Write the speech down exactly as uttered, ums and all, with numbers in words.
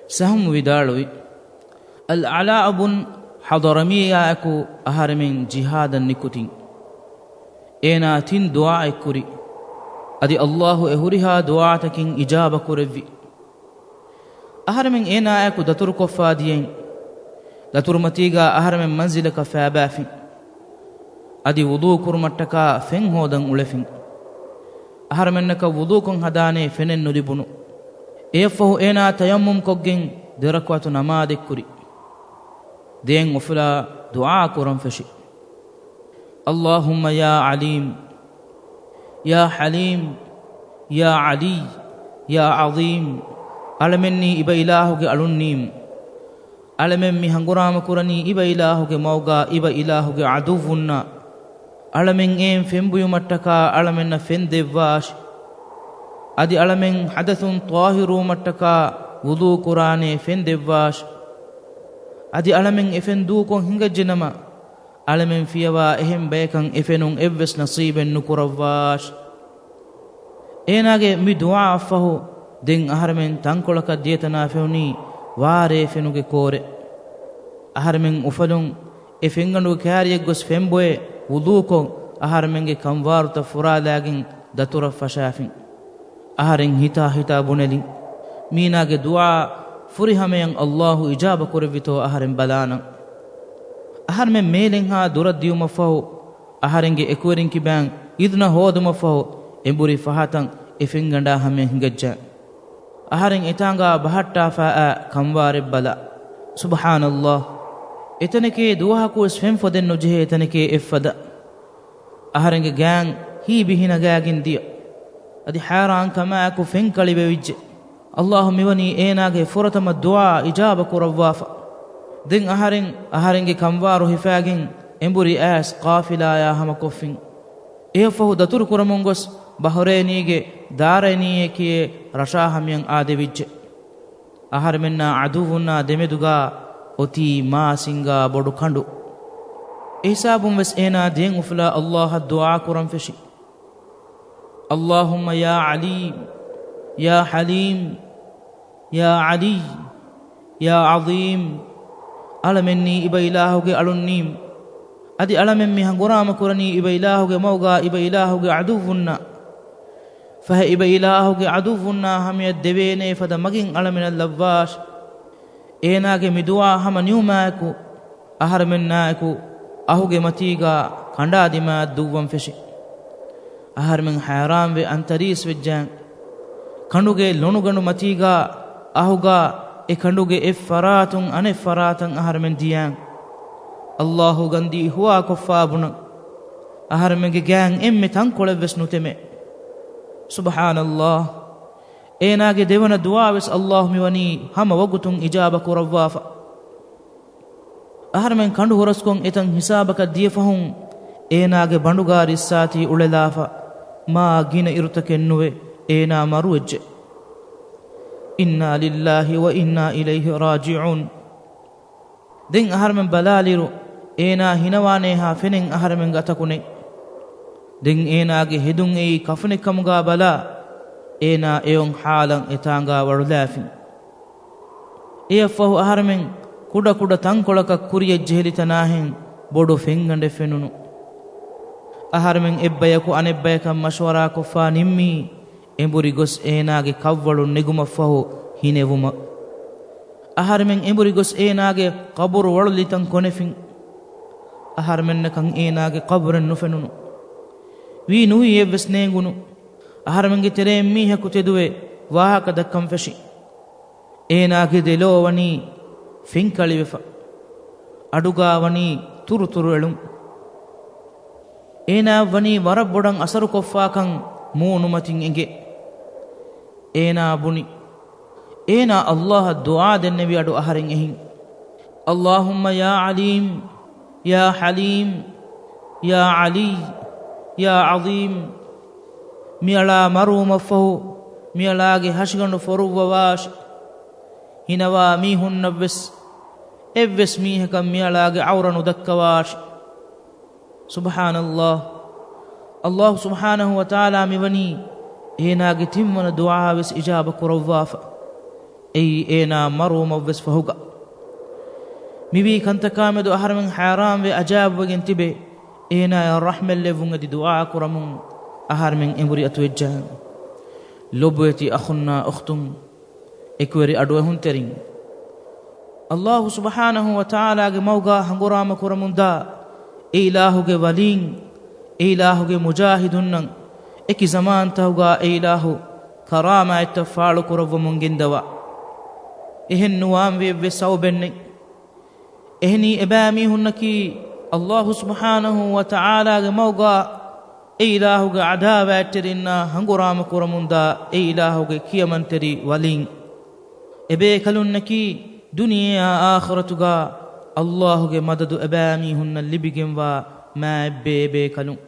ސަހްމު ވިދާޅުވި، އަލް ޢަލާއު ބުން ޙަޟްރަމީއާއެކު އަހަރެމެން ޖިހާދަށް ނިކުތީ. އޭނާ ތިން ދުޢާއެއް ކުރި. އަދި އައްލާހު އެ ހުރިހާ ދުޢާތަކިން އިޖާބަ ކުރެއްވި. އަހަރެމެން އޭނާއެކު ދަތުރުކޮށްފާ ދިޔައިން، ދަތުރުމަތީގާ އަހަރެމެން މަންޒިލަކަށް ފާބާފިން. އަދި ވުޟޫ ކުރުމަށްޓަކާ ފެން ހޯދަން އުޅެފިން. އަހަރެމެންނަކަށް ވުޟޫކޮށް ހަދާނޭ ފެނެއް ނުލިބުނު. އެއަށްފަހު އޭނާ ތަޔައްމުމް ކޮށްގެން ދެރަކުޢަތު ނަމާދެއްކުރި. ދެއަތް އުފުލާ ދުޢާ ކުރަން ފެށި. اللهم يا عليم يا حليم يا علي يا عظيم. އަޅަމެންނީ އިބަ އިލާހުގެ އަޅުންނީމް. އަޅަމެން މި ހަނގުރާމަ ކުރަނީ އިބަ އިލާހުގެ މައުގާ އިބަ އިލާހުގެ ޢަދުއްވުންނާ. އަޅަމެން އެއިން ފެންބުއިމަށްޓަކާ އަޅަމެންނަށް ފެން ދެއްވާށި. އަދި އަޅަމެން ޙަދަޘުން ޠާހިރުވުމަށްޓަކާ ވުޟޫ ކުރާނޭ ފެން ދެއްވާށި. އަދި އަޅަމެން އެ ފެން ދޫކޮށް ހިނގައްޖެނަމަ، އަޅަމެން ފިޔަވާ އެހެން ބަޔަކަށް އެ ފެނުން އެއްވެސް ނަޞީބެއް ނުކުރައްވާށި. އޭނާގެ މި ދުޢާއަށްފަހު، ދެން އަހަރެމެން ތަންކޮޅަކަށް ދިޔަތަނާ ފެނުނީ ވާރޭ ފެނުގެ ކޯރެއް. އަހަރެމެން އުފަލުން އެ ފެންގަނޑުގެ ކާރިއަށް ގޮސް ފެންބޮއެ ވުޟޫކޮށް، އަހަރެމެންގެ ކަންވާރުތައް ފުރާލާގެން ދަތުރަށް ފަށާފިން. އަހަރެން ހިތާ ހިތާ ބުނެލިން، މީނާގެ ދުޢާ ފުރިހަމަޔަށް އައްލާހު އިޖާބަ ކުރެއްވިތޯ އަހަރެން ބަލާނަން. އަހަރެމެން މޭލެންހާ ދުރަށް ދިޔުމަށްފަހު، އަހަރެންގެ އެކުވެރިން ކިބައިން އިޛުނަ ހޯދުމަށްފަހު، އެނބުރި ފަހަތަށް އެ ފެންގަނޑާ ހަމަޔަށް ހިނގައްޖެ. އަހަރެން އެތާނގާ ބަހައްޓާފާ އައި ކަންވާރެއް ބަލާ. ސުބްޙާނައްލާހް! އެތަނެކޭ ދުވަހަކުވެސް ފެން ފޮދެއް ނުޖެހޭ ތަނެކޭ އެއްފަދަ. އަހަރެންގެ ގާތް ހީބި ހިނަގާގެން ދިޔަ. އަދި ޙައިރާންކަމާއެކު ފެން ކަޅިވެވިއްޖެ. އައްލާހު މިވަނީ އޭނާގެ ފުރަތަމަ ދުޢާ އިޖާބަ ކުރައްވާފަ. ދެން އަހަރެން، އަހަރެންގެ ކަންވާރު ހިފާގެން އެނބުރި އައިސް ޤާފިލާޔާ ހަމަކޮށްފިން. އެއަށްފަހު ދަތުރު ކުރަމުން ގޮސް ބަޙްރައިނީގެ ދާރައިނީއޭ ކިޔޭ ރަށާ ހަމަޔަށް އާދެވިއްޖެ. އަހަރެމެންނާ ޢަދުއްވުންނާ ދެމެދުގާ އޮތީ މާ ސިންގާ ބޮޑު ކަނޑު. އެހިސާބުން ވެސް އޭނާ ދެން އުފުލާ އައްލާހަށް ދުޢާ ކުރަން ފެށި. اللهم يا عليم يا حليم يا علي يا عظيم. އަޅަމެންނީ އިބަ އިލާހުގެ އަޅުންނީމް. އަދި އަޅަމެން މި ހަނގުރާމަ ކުރަނީ އިބަ އިލާހުގެ މައުގާ އިބަ އިލާހުގެ ޢަދުއްވުންނާ. ފަހެ އިބަ އިލާހުގެ ޢަދުއްވުންނާ ހަމަޔަށް ދެވޭނޭ ފަދަ މަގެއް އަޅަމެނަށް ލައްވާށި. އޭނާގެ މި ދުޢާ ހަމަ ނިމުމާއެކު، އަހަރެމެންނާއެކު އަހުގެ މަތީގާ ކަނޑާ ދިމާއަށް ދުއްވަން ފެށި. އަހަރެމެން ހައިރާންވެ އަންތަރީސް ވެއްޖެ. ކަނޑުގެ ލޮނުގަނޑު މަތީގާ އަހުގާ އެ ކަނޑުގެ އެއް ފަރާތުން އަނެއް ފަރާތަށް އަހަރެމެން ދިޔަ. އައްލާހު ގަންދީ ހުވާކޮށްފާ ބުނަން. އަހަރެމެންގެ ގާތް އެންމެ ތަންކޮޅެއްވެސް ނުތެމޭ. ސުބްޙާނައްލާހް! އޭނާގެ ދެވަނަ ދުޢާވެސް އައްލާހު މިވަނީ ހަމަ ވަގުތުން އިޖާބަ ކުރައްވާފަ. އަހަރެމެން ކަނޑު ހުރަސްކޮށް އެތަން ހިސާބަކަށް ދިޔަފަހުން، އޭނާގެ ބަނޑުގާ ރިއްސާތީ އުޅެލާފަ، މާ ގިނަ އިރުތަކެއް ނުވެ، އޭނާ މަރުވެއްޖެ. إنا لله وإنا إليه راجعون. ދެން އަހަރެމެން ބަލާލިއިރު، އޭނާ ހިނަވާނޭހާ ފެނެއް އަހަރެމެން ގަތަކު ނެތް. ދެން އޭނާގެ ހެދުން އެއީ ކަފުނެއްކަމުގާ ބަލާ، އޭނާ އެއޮން ޙާލަށް އެތާނގާ ވަޅުލާފިން. އެއަށްފަހު އަހަރެމެން ކުޑަކުޑަ ތަންކޮޅަކަށް ކުރިޔަށް ޖެހިލި ތަނާހެން ބޮޑު ފެންގަނޑެއް ފެނުނު. އަހަރެމެން އެއްބަޔަކު އަނެއްބަޔަކަށް މަޝްވަރާކޮށްފާ ނިންމީ، އެނބުރި ގޮސް އޭނާގެ ކަށްވަޅުން ނެގުމަށްފަހު ހިނެވުމަށް. އަހަރެމެން އެނބުރި ގޮސް އޭނާގެ ޤަބުރު ވަޅުލިތަން ކޮނެފިން. އަހަރެމެންނަކަށް އޭނާގެ ޤަބުރެއް ނުފެނުނު. ވީ ނުވީއެއްވެސް ނޭނގުނު. އަހަރެމެންގެ ތެރެއިން މީހަކު ތެދުވެ ވާހަކަ ދައްކަން ފެށި. އޭނާގެ ދެލޯ ވަނީ ފެންކަޅިވެފަ. އަޑުގާ ވަނީ ތުރުތުރު އެޅުން. އޭނާއަށް ވަނީ ވަރަށް ބޮޑަށް އަސަރުކޮށްފާކަން މޫނުމަތިން އެނގޭ. އޭނާ ބުނި، އޭނާ އައްލާހަށް ދުޢާ ދެންނެވި އަޑު އަހަރެން އެހިން. اللهم يا عليم يا حليم يا علي يا عظيم. މިއަޅާ މަރުވުމަށްފަހު މިއަޅާގެ ހަށިގަނޑު ފޮރުއްވަވާށި. ހިނަވާ މީހުންނަށްވެސް އެއްވެސް މީހަކަށް މިއަޅާގެ ޢައުރަ ނުދައްކަވާށި. ސުބްޙާނައްލާހް! އައްލާހު ސުބްޙާނަހު ވަތަޢާލާ މިވަނީ އޭނާގެ ތިންވަނަ ދުޢާވެސް އިޖާބަ ކުރައްވާފަ. އެއީ އޭނާ މަރުވުމަށްވެސް ފަހުގަ. މިވީ ކަންތަކާމެދު އަހަރެމެން ހައިރާންވެ އަޖާބުވެގެން ތިބެ، އޭނާޔަށް ރަޙްމަތްލެއްވުން އެދި ދުޢާ ކުރަމުން އަހަރެމެން އެނބުރި އަތުވެއްޖެ. ލޮބުވެތި އަޚުންނާ އުޚްތުން، އެކުވެރި އަޑުއެހުންތެރިން، އައްލާހު ސުބްޙާނަހު ވަތަޢާލާގެ މަގުގާ ހަނގުރާމަ ކުރަމުންދާ އެ އިލާހުގެ ވަލީން، އެ އިލާހުގެ މުޖާހިދުންނަށް އެކި ޒަމާންތަކުގާ އެ އިލާހު ކަރާމާތްތައް ފާޅުކުރައްވަމުން ގެންދަވާ. އެހެން ނުވާންވީ އެއްވެސް ސަބަބެއް ނެތް. އެހެނީ އެބައިމީހުންނަކީ އައްލާހު ސުބްޙާނަހު ވަތަޢާލާގެ މަގުގާ އެ އިލާހުގެ ޢަދާވާތްތެރިންނާ ހަނގުރާމަ ކުރަމުންދާ އެ އިލާހުގެ ކިޔަމަންތެރި ވަލީން. އެބޭކަލުންނަކީ ދުނިޔެއާ އާޚިރަތުގާ އައްލާހުގެ މަދަދު އެބައިމީހުންނަށް ލިބިގެންވާ މާތް ބޭބޭކަލުން.